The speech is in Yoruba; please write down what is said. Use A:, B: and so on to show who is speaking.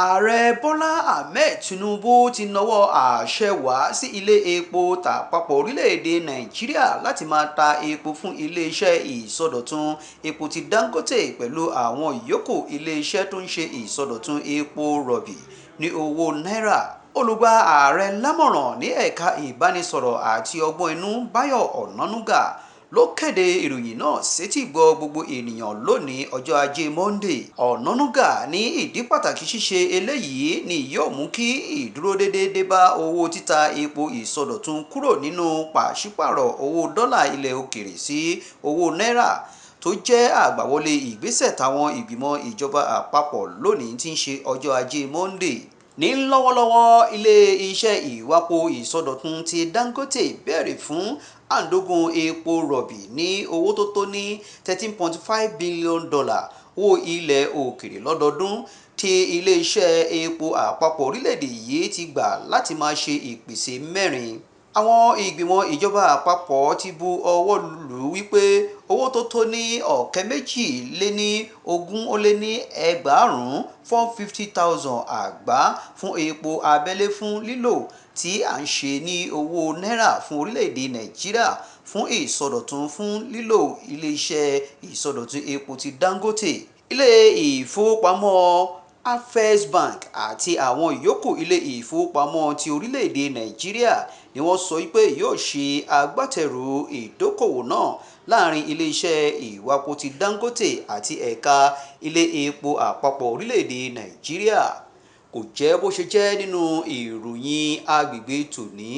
A: Ààrẹ Bọ́lá Ahmed Tinubu ti nawọ́ àṣẹ wá sí ilé epo tàpapọ̀ orílẹ̀-èdè Nàìjíríà láti máa ta epo fún iléeṣẹ́ ìsọdọ̀tun epo ti Dangote pẹ̀lú àwọn ìyókù iléeṣẹ́ tó ń ṣe ìsọdọ̀tun epo rọ̀bì ní owó náírà. Olùgbà ààrẹ lámọ̀ràn ní ẹ̀ka ìbánisọ̀rọ̀ àti ọgbọ́n inú Báyọ̀ Ọ̀nànúgà ló kéde ìròyìn náà sétígbọ̀ọ́ gbogbo ènìyàn lónìí, ọjọ́ Ajé Monde. Ọ̀nànúgà ní ìdí pàtàkì ṣíṣe eléyìí ni yóò mú kí ìdúródédé dé bá owó títa epo ìsọdọ̀tun kúrò nínú pàṣípààrọ̀ owó dọ́là ilẹ̀ òkèèrè sí owó náírà, tó jẹ́ àgbàwọlé ìgbésẹ̀ táwọn ìgbìmọ̀ ìjọba àpapọ̀ lónìí tí ń ṣe ọjọ́ Ajé Monde. Ní lọ́wọ́lọ́wọ́, ilé-iṣẹ́ ìwapò ìsọdọ̀tun ti Dangote béèrè fún àǹdógún epo rọ̀bì ní owó tó tó ní $13.5 billion owó ilẹ̀ òkèèrè lọ́dọọdún, tí ilé-iṣẹ́ epo àpapọ̀ orílẹ̀-èdè yìí ti gbà láti máa ṣe ìpèsè mẹ́rin. Àwọn ìgbìmọ̀ ìjọba àpapọ̀ ti bu ọwọ́ lù ú wípé owó tó tó ní 220,000 450,000 àgbá fún epo abẹ́lé fún lílò tí à ń ṣe ní owó náírà fún orílẹ̀-èdè Nàìjíríà fún ìsọdọ̀tun fún lílò ilé-iṣẹ́ ìsọdọ̀tun epo ti Dangote. Ilé ìfowópamọ́ Access Bank àti àwọn ìyókù ilé ìfowópamọ́ ti orílẹ̀-èdè Nàìjíríà ni wọ́n sọ wípé yóò ṣe agbátẹrù ìdókòwò náà láàrin ilé-iṣẹ́ ìwapò ti Dangote àti ẹ̀ka ilé epo àpapọ̀ orílẹ̀-èdè Nàìjíríà. Kò jẹ́ bó ṣe jẹ́ nínú ìròyìn agbègbè tòní.